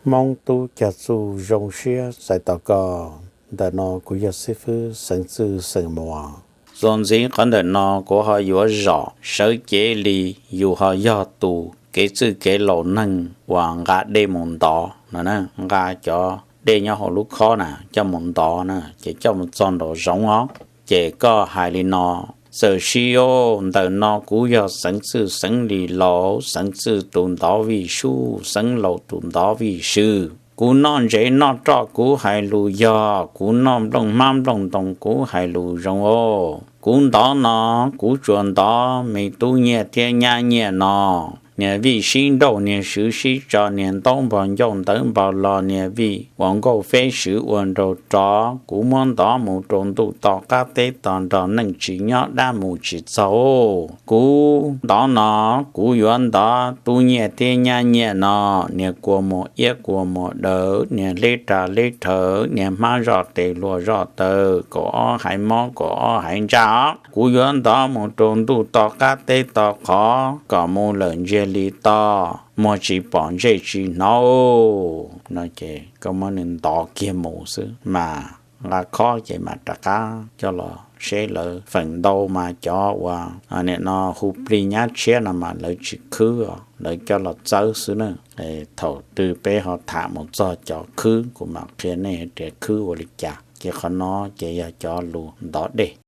Hmoob tub cog txuj zoo siab txais tos koj. Ntawm no kuv yog xib fwb Xeev Txwj xeem Muas. Txuas ntxiv qhov ntawm no kuv ho yuav zom sawv cev li yus ho yog tus kev txwj kev laus neeg uas nqa dej mus ntov no, nqa cov dej nyob hauv lub khob na coj mus ntov na, ces coj mus txog nraum zoov os. Ces koj hais li no: Txawm sis os, ntawm no kuv yog Xeev Txwj xeev li laus, Xeev Txwj tus ntov vij sub, xeev laus tus ntov vij sw. Kuv noj ntsev noj roj kuv hais lus yog, kuv noj nplooj hmab nplooj ntoo kuv hais lus zoo os. Kuv ntov no, kuv tsuas ntov me tub nyiaj thiab nyab nyiaj no. Niag vij sib nrauj, niag swv sib tso, niag ntaub npog ncauj ntawv npog los, niag vij ua nkauj feb swv ua nraug rov, kuv muab ntov mus rau ntuj to qab teb to nrog neej tsis nyob dab mus tsis txog. Kuv ntov no, kuv yuav ntov tub nyiaj thiab nyab nyiaj no, niag kua muag iab kua muag daws, niag hleb raj hleb rhawv, niag hmab zoj tes hlua zoj taw, kaum ob haiv mob kaum ob haiv ntsaj. Kuv yuav ntov mus rau ntuj to qab teb to qhov kom mus lawm ntsiag li to, muag tsis pom ntsej tsis hnov no. Ces koj muab nws ntov kiag mus xwb mas nqa khob ces mam rov qab coj los seb lawv feem ntau mas cov uas nim no hu plig nyab tshiab no mas lawv tsis khwb os, lawv coj los txawb xwb na. Thaum twg peb ho tham mus txog cov khwb kuv mam qhia nej tias khwb ua li cas. Ces qhov no ces yog cov lus ntov dej.